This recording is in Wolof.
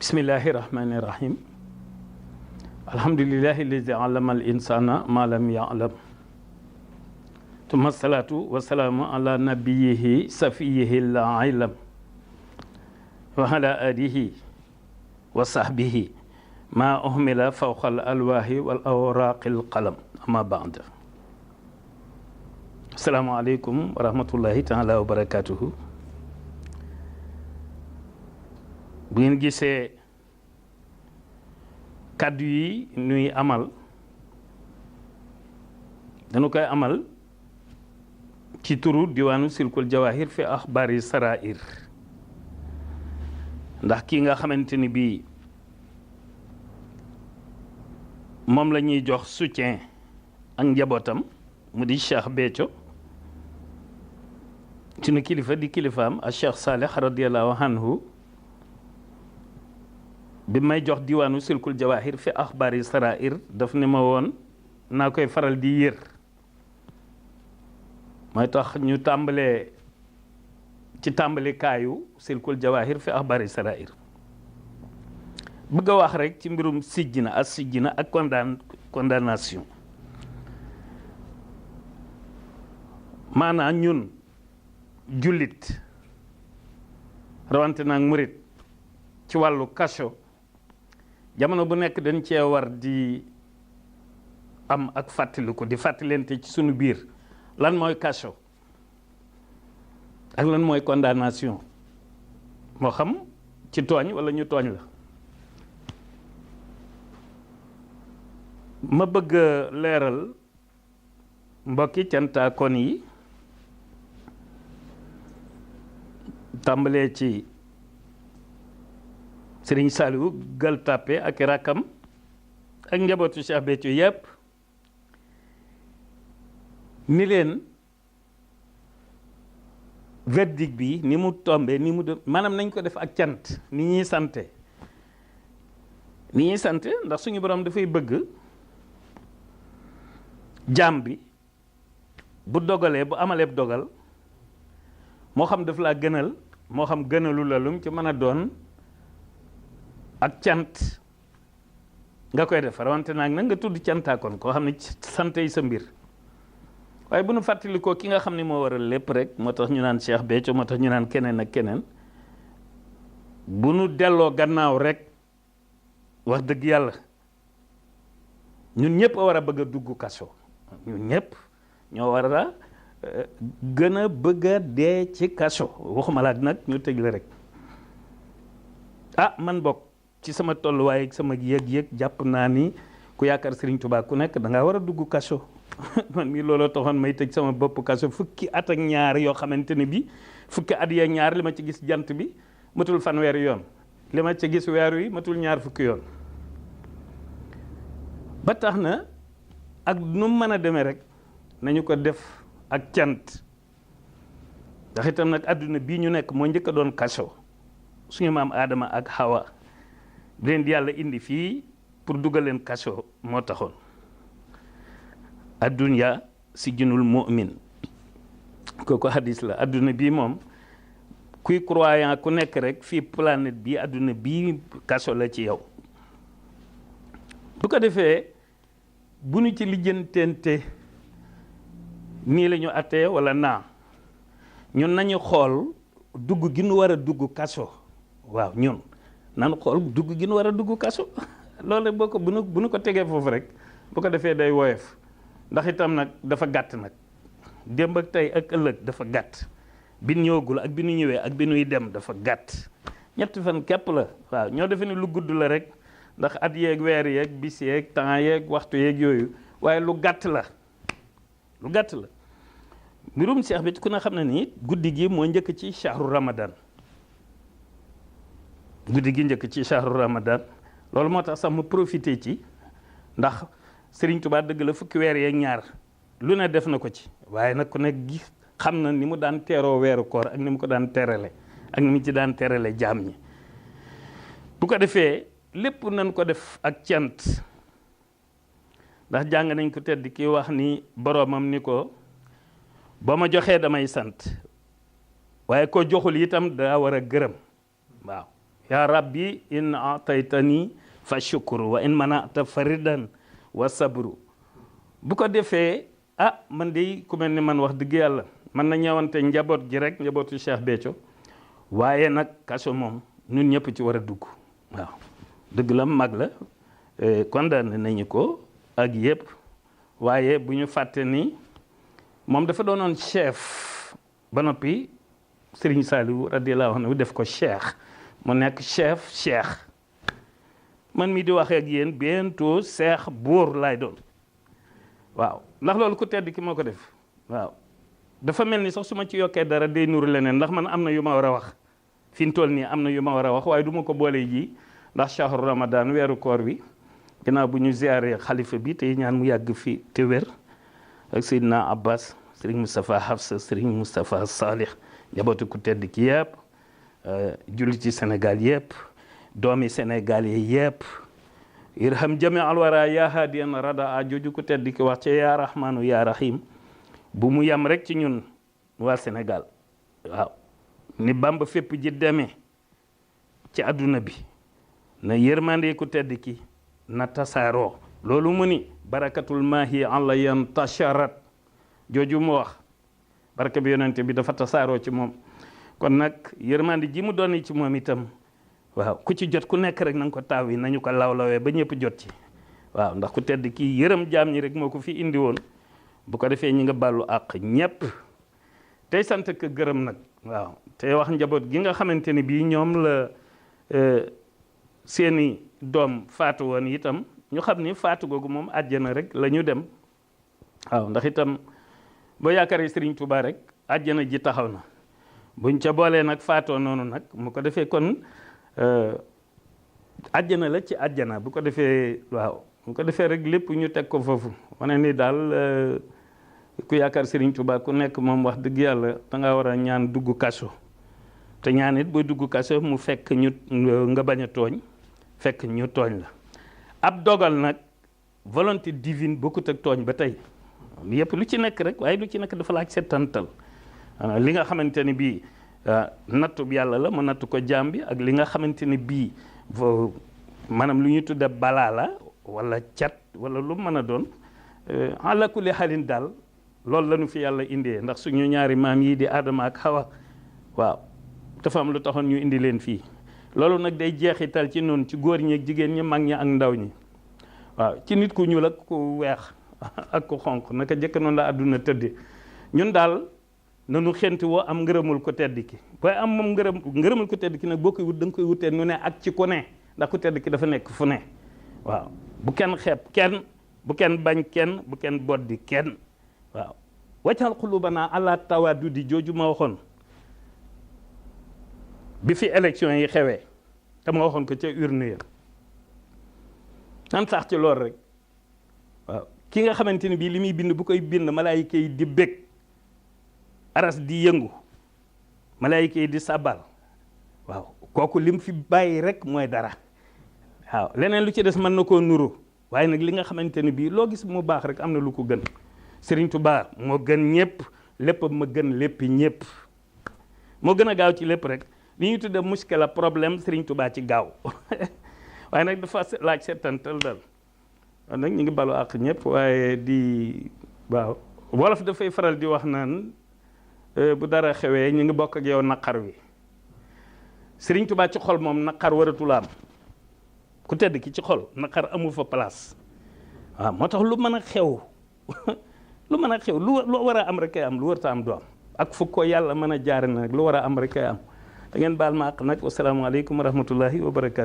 bismillahi rahmani rahim alhamdulillahi allazi allama al insana ma lam ya'lam tuma salatu wasalaamu ala nabiyihi safiyihi la ilam wa ala alihi wa sahbihi ma uhmila fawqa al alwahi wal awraqi al qalam amma ba'd. Assalaamu aleykum wa rahmatullahi taala wa barakatuhu. bu ngeen gisee kàddu yi nuy amal dañu koy amal ci turu diwaanu silkul jawahir fi axbaari sarair ndax kii nga xamante ni bii moom la ñuy jox soutien ak njabootam mu di Cheikh Béthio sunu kilifa di kilifaam ak Cheikh Saleh radiallahu anhu bi may jox diwaanu silkul jawahir fi axbaari sarair daf ne ma woon naa koy faral di yër mooy tax ñu tàmbalee ci tàmbalikaayu silkul jawahir fi axbaari sarair bëgg a wax rek ci mbirum sijjina ak condamnation maanaam ñun jullit rawante naag murit ci wàllu kaso jamono bu nekk dañ cee war di am ak fàttaliku di fàttalente ci sunu biir lan mooy kaso ak lan mooy condamnation moo xam ci tooñ walla ñu tooñ la. ma bëgg leeral mbokki cantaakoon yi tàmbalee ci Sëriñ Saliou Gueule Tapée ak rakkam ak njabootu Cheikh Béthio yépp ni leen verdict bi ni mu tombé ni mu maanaam nañ ko def ak cant ni ñuy sante ndax suñu borom dafay bëgg jaam bi bu dogalee bu amaleeb dogal moo xam daf laa gënal moo xam gënalu la lum ci mën a doon ak cant nga koy def rawante naag nag nga tudd cantaakoon koo xam ne sant yi sa mbir waaye bu nu fàttalikoo ki nga xam ne moo waral lépp rek moo tax ñu naan Cheikh Béthio moo tax ñu naan keneen ak keneen bu nu delloo gannaaw rek wax dëgg yàlla ñun ñëpp a war a bëgg a dugg kaso ñun ñëpp ñoo war a gën a bëgg a dee ci kaso waxuma la nag ñu tëj la rek man bokk ci sama tolluwaay ak sama yëg-yëg jàpp naa ni ku yaakaar Serigne Touba ku nekk da ngaa war a dugg kaso man mii looloo taxoon may tëj sama bopp kaso fukki at ak ñaar yoo xamante ne bi fukki at yeeg ñaar li ma ci gis jant bi matul fanweeri yoon li ma ci gis weer wi matul ñaar fukki yoon ba tax na ak nu mën a demee rek nañu ko def ak cant ndax itam nag àdduna bii ñu nekk moo njëkk a doon kaso suñu maam Adama ak Hawa bi leen di yàlla indi fii pour dugal leen kaso moo taxoon addunya sijnul mu'min kooku hadis la adduna bii moom kuy croyant ku nekk rek fii planète bii adduna bii kaso la ci yow bu ko defee bu ñu ci lijjantente nii la ñu attee wala naa ñun nañu xool dugg gi nu war a dugg kaso waaw ñun nanu xool dugg gi nu war a dugg kaso loolu boo ko bu nu ko tegee foofu rek bu ko defee day woyof ndax itam nag dafa gàtt nag démb ak tey ak ëllëg dafa gàtt bi ñëwagul ak bi nu ñëwee ak bi nuy dem dafa gàtt ñetti fan képp la waaw ñoo defe ni lu gudd la rek ndax at yeeg weer yeeg bis yeeg temps yeeg waxtu yeeg yooyu waaye lu gàtt la mbirum Cheikh bi ku ne xam ne ni guddi gi moo njëkk ci shahru ramadan loolu moo tax sax mu profité ci ndax Serigne Touba dëgg la fukki weer yeeg ñaar lu ne def na ko ci waaye nag ku ne gi xam na ni mu daan teeroo weeru koor ak ni mu ko daan terale ak ni mu ci daan terale jaam ñi bu ko defee lépp nañ ko def ak cant ndax jàng nañ ko tedd ki wax ni boroomam ni ko boo ma joxee damay sant waaye ko joxul itam daa war a gërëm waaw ya rabbi in ataytani fa shukru wa in manata faridan wa sabru bu ko defee man de ku mel ni man wax dëgg yàlla man na ñëwante njaboot gi rek njabootu Cheikh Béthio waaye nag kaso moom ñun ñëpp ci war a dugg waaw dëgg la mag la condamné nañu ko ak yëpp waaye bu ñu fàtte ni moom dafa doonoon chef ba noppi Serigne Saliou radiyallahu anhu def ko cheikh mu nekk cheikh man mi di waxee ak yéen bientôt cheikh buur laay doon waaw ndax loolu ku tedd ki moo ko def waaw dafa mel ni sax su ma ci yokkee dara day nuru leneen ndax man am na yu ma war a wax fi mu toll nii am na yu ma war a wax waaye du ma ko boole ji ndax shahru ramadan weeru koor wi ginnaaw bu ñu ziaree xalifa bi te ñaan mu yàgg fi te wér ak Seydina Abbas Serigne Moustapha Hafsa Serigne Moustapha Salih njabootu ku tedd ki yëpp julli ci Sénégal yëpp doomi Sénégal yi yëpp irham jami alwara yaa hadiyan rada a jooju ku tedd ki wax ci yaa rahmanu yaa rahim bu mu yam rek ci ñun waa Sénégal waaw ni Bamba fépp ji demee ci àdduna bi na yërmande ku tedd ki na tasaaroo loolu mu ni barakatul maahi alla yantasharat jooju mu wax baraka bi yonente bi dafa tasaaroo ci moom kon nag yërmande ji mu doon ci moom itam waaw ku ci jot ku nekk rek na nga ko taaw yi nañu ko lawlawee ba ñëpp jot ci waaw ndax ku tedd kii yërëm jaam ñi rek moo ko fi indi woon bu ko defee ñi nga bàllu àq ñëpp tey sant ko gërëm nag waaw tey wax njaboot gi nga xamante ni bii ñoom la seeni doom faatu woon itam ñu xam ni faatu googu moom àjjana rek la ñu dem waaw ndax itam boo yaakaaree Serigne Touba rek àjjana ji taxaw na buñ ca boolee nag faatoo noonu nag mu ko defee kon àjjana la ci àjjana bu ko defee waaw bu ko defee rek lépp ñu teg ko foofu wane ni daal ku yaakaar Serigne Touba ku nekk moom wax dëgg yàlla da nga war a ñaan dugg kaso te ñaan it booy dugg kaso mu fekk ñu nga bañ a tooñ fekk ñu tooñ la ab dogal nag volonté divine bokkut ak tooñ ba tey yëpp lu ci nekk rek waaye lu ci nekk dafa laaj settantal li nga xamante ni bii nattu yàlla la mu nattu ko jaam bi ak li nga xamante ni bii maanaam lu ñuy tudde balaa la wala cat wala lu mën a doon ala kulli xalin daal loolu la ñu fi yàlla indee ndax suñu ñaari maam yi di Adama ak Hawa waaw dafa am lu taxoon ñu indi leen fii loolu nag day jeexital ci noonu ci góor ñi ak jigéen ñi mag ñi ak ndaw ñi waaw ci nit ku ñuul ak ku weex ak ku xonq naka jëkk noonu la àdduna tëdde ñun daal nanu xenti woo am ngërëmul ko tedd ki waaye am moom ngërëmul ko tedd ki nag boo koy wut da nga koy wutee nu ne ak ci ku ne ndax ku tedd ki dafa nekk fu ne waaw bu kenn xeeb kenn bu kenn bañ kenn bu kenn boddi kenn waaw waccal xulubana ala tawadudi jooju ma waxoon bi fi élection yi xewee te ma waxoon ko ca urne ya nan sax ci loolu rek waaw ki nga xamante ni bii li muy bind bu koy bind malaayika yi di bég aras di yëngu malaayika yi di sabal waaw kooku lim fi bàyyi rek mooy dara waaw leneen lu ci des mën na koo nuru waaye nag li nga xamante ni bii loo gis mu baax rek am na lu ko gën Serigne Touba moo gën ñëpp lépp ma gën léppi ñëpp moo gën a gaaw ci lépp rek li ñuy tudde muskila problème Serigne Touba ci gaaw waaye nag dafa laaj seetantal dal waaw nag ñu ngi balu ak ñëpp waaye di waaw wolof dafay faral di wax naan bu dara xewee ñu ngi bokk ak yow naqar wi Serigne Touba ci xol moom naqar waratul am ku tedd ki ci xol naqar amu fa place waaw moo tax lu mën a xew lu mën a xew lu war a am rek kay am lu warta am du am ak fu ko yàlla mën a jaare nag lu war a am rek kay am da ngeen baal ma àq nag wasalaamaaleykum wa rahmatullahi wa barakaatu.